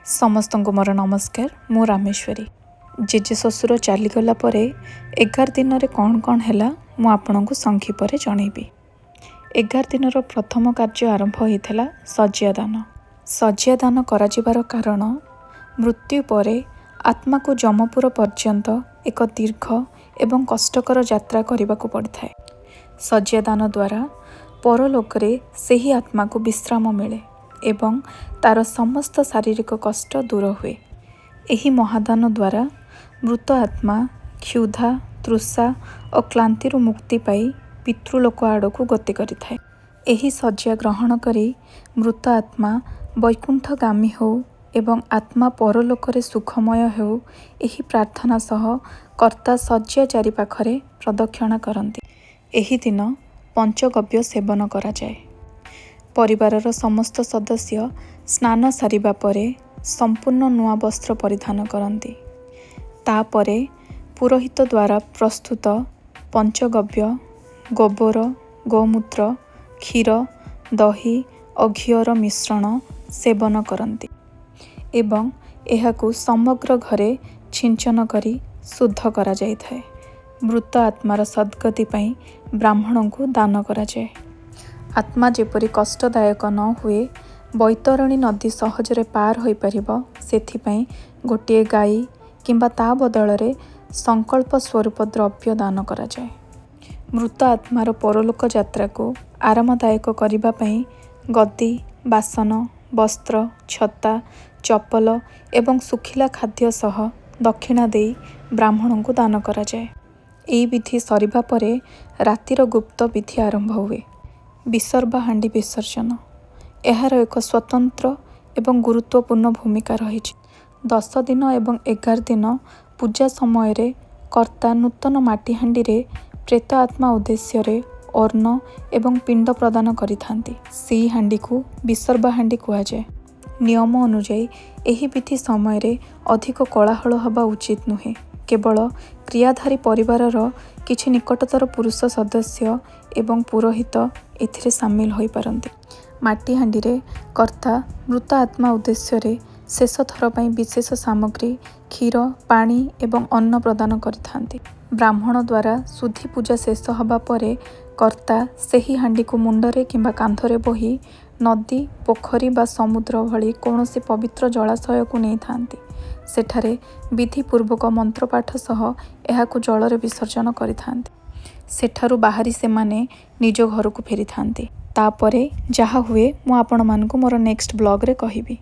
ସମସ୍ତଙ୍କୁ ମୋର ନମସ୍କାର। ମୁଁ ରାମେଶ୍ୱରୀ। ଜେଜେ ଶ୍ୱଶୁର ଚାଲିଗଲା ପରେ 11 ଦିନରେ କ'ଣ କ'ଣ ହେଲା, ମୁଁ ଆପଣଙ୍କୁ ସଂକ୍ଷିପ୍ତରେ ଜଣେଇବି। 11 ଦିନର ପ୍ରଥମ କାର୍ଯ୍ୟ ଆରମ୍ଭ ହୋଇଥିଲା ଶଯ୍ୟାଦାନ। ଶଯ୍ୟାଦାନ କରାଯିବାର କାରଣ, ମୃତ୍ୟୁ ପରେ ଆତ୍ମାକୁ ଯମପୁର ପର୍ଯ୍ୟନ୍ତ ଏକ ଦୀର୍ଘ ଏବଂ କଷ୍ଟକର ଯାତ୍ରା କରିବାକୁ ପଡ଼ିଥାଏ। ଶଯ୍ୟାଦାନ ଦ୍ୱାରା ପରଲୋକରେ ସେହି ଆତ୍ମାକୁ ବିଶ୍ରାମ ମିଳେ ଏବଂ ତା'ର ସମସ୍ତ ଶାରୀରିକ କଷ୍ଟ ଦୂର ହୁଏ। ଏହି ମହାଦାନ ଦ୍ୱାରା ମୃତ ଆତ୍ମା କ୍ଷୁଧା, ତୃଷା ଓ କ୍ଳାନ୍ତିରୁ ମୁକ୍ତି ପାଇ ପିତୃଲୋକ ଆଡ଼କୁ ଗତି କରିଥାଏ। ଏହି ଶଯ୍ୟା ଗ୍ରହଣ କରି ମୃତ ଆତ୍ମା ବୈକୁଣ୍ଠଗାମୀ ହେଉ ଏବଂ ଆତ୍ମା ପରଲୋକରେ ସୁଖମୟ ହେଉ, ଏହି ପ୍ରାର୍ଥନା ସହ କର୍ତ୍ତା ଶଯ୍ୟା ଚାରିପାଖରେ ପ୍ରଦକ୍ଷିଣା କରନ୍ତି। ଏହି ଦିନ ପଞ୍ଚଗବ୍ୟ ସେବନ କରାଯାଏ। ପରିବାରର ସମସ୍ତ ସଦସ୍ୟ ସ୍ନାନ ସାରିବା ପରେ ସମ୍ପୂର୍ଣ୍ଣ ନୂଆ ବସ୍ତ୍ର ପରିଧାନ କରନ୍ତି। ତାପରେ ପୁରୋହିତ ଦ୍ୱାରା ପ୍ରସ୍ତୁତ ପଞ୍ଚଗବ୍ୟ, ଗୋବର, ଗୋମୂତ୍ର, କ୍ଷୀର, ଦହି ଓ ଘିଅର ମିଶ୍ରଣ ସେବନ କରନ୍ତି ଏବଂ ଏହାକୁ ସମଗ୍ର ଘରେ ଛିଞ୍ଚନ କରି ଶୁଦ୍ଧ କରାଯାଇଥାଏ। ମୃତ ଆତ୍ମାର ସଦ୍ଗତି ପାଇଁ ବ୍ରାହ୍ମଣଙ୍କୁ ଦାନ କରାଯାଏ। ଆତ୍ମା ଯେପରି କଷ୍ଟଦାୟକ ନ ହୁଏ, ବୈତରଣୀ ନଦୀ ସହଜରେ ପାର ହୋଇପାରିବ, ସେଥିପାଇଁ ଗୋଟିଏ ଗାଈ କିମ୍ବା ତା ବଦଳରେ ସଂକଳ୍ପ ସ୍ୱରୂପ ଦ୍ରବ୍ୟ ଦାନ କରାଯାଏ। ମୃତ ଆତ୍ମାର ପରଲୋକ ଯାତ୍ରାକୁ ଆରାମଦାୟକ କରିବା ପାଇଁ ଗଦି, ବାସନ, ବସ୍ତ୍ର, ଛତା, ଚପଲ ଏବଂ ଶୁଖିଲା ଖାଦ୍ୟ ସହ ଦକ୍ଷିଣା ଦେଇ ବ୍ରାହ୍ମଣଙ୍କୁ ଦାନ କରାଯାଏ। ଏହି ବିଧି ସରିବା ପରେ ରାତିର ଗୁପ୍ତ ବିଧି ଆରମ୍ଭ ହୁଏ, ବିସର୍ବା ହାଣ୍ଡି ବିସର୍ଜନ। ଏହାର ଏକ ସ୍ୱତନ୍ତ୍ର ଏବଂ ଗୁରୁତ୍ୱପୂର୍ଣ୍ଣ ଭୂମିକା ରହିଛି। 10 ଦିନ ଏବଂ 11 ଦିନ ପୂଜା ସମୟରେ କର୍ତ୍ତା ନୂତନ ମାଟି ହାଣ୍ଡିରେ ପ୍ରେତ ଆତ୍ମା ଉଦ୍ଦେଶ୍ୟରେ ଅନ୍ନ ଏବଂ ପିଣ୍ଡ ପ୍ରଦାନ କରିଥାନ୍ତି। ସେହି ହାଣ୍ଡିକୁ ବିସର୍ବା ହାଣ୍ଡି କୁହାଯାଏ। ନିୟମ ଅନୁଯାୟୀ ଏହି ବିଧି ସମୟରେ ଅଧିକ କୋଳାହଳ ହେବା ଉଚିତ ନୁହେଁ। କେବଳ କ୍ରିୟାଧାରୀ ପରିବାରର କିଛି ନିକଟତର ପୁରୁଷ ସଦସ୍ୟ ଏବଂ ପୁରୋହିତ ଏଥିରେ ସାମିଲ ହୋଇପାରନ୍ତି। ମାଟି ହାଣ୍ଡିରେ କର୍ତ୍ତା ମୃତ ଆତ୍ମା ଉଦ୍ଦେଶ୍ୟରେ ଶେଷ ଥର ପାଇଁ ବିଶେଷ ସାମଗ୍ରୀ, କ୍ଷୀର, ପାଣି ଏବଂ ଅନ୍ନ ପ୍ରଦାନ କରିଥାନ୍ତି। ବ୍ରାହ୍ମଣ ଦ୍ୱାରା ଶୁଦ୍ଧି ପୂଜା ଶେଷ ହେବା ପରେ କର୍ତ୍ତା ସେହି ହାଣ୍ଡିକୁ ମୁଣ୍ଡରେ କିମ୍ବା କାନ୍ଧରେ ବୋହି ନଦୀ, ପୋଖରୀ ବା ସମୁଦ୍ର ଭଳି କୌଣସି ପବିତ୍ର ଜଳାଶୟକୁ ନେଇଥାନ୍ତି। ସେଠାରେ ବିଧିପୂର୍ବକ ମନ୍ତ୍ରପାଠ ସହ ଏହାକୁ ଜଳରେ ବିସର୍ଜନ କରିଥାନ୍ତି। ସେଠାରୁ ବାହାରି ସେମାନେ ନିଜ ଘରକୁ ଫେରିଥାନ୍ତି। ତାପରେ ଯାହା ହୁଏ, ମୁଁ ଆପଣମାନଙ୍କୁ ମୋର ନେକ୍ସଟ ବ୍ଲଗ୍ରେ କହିବି।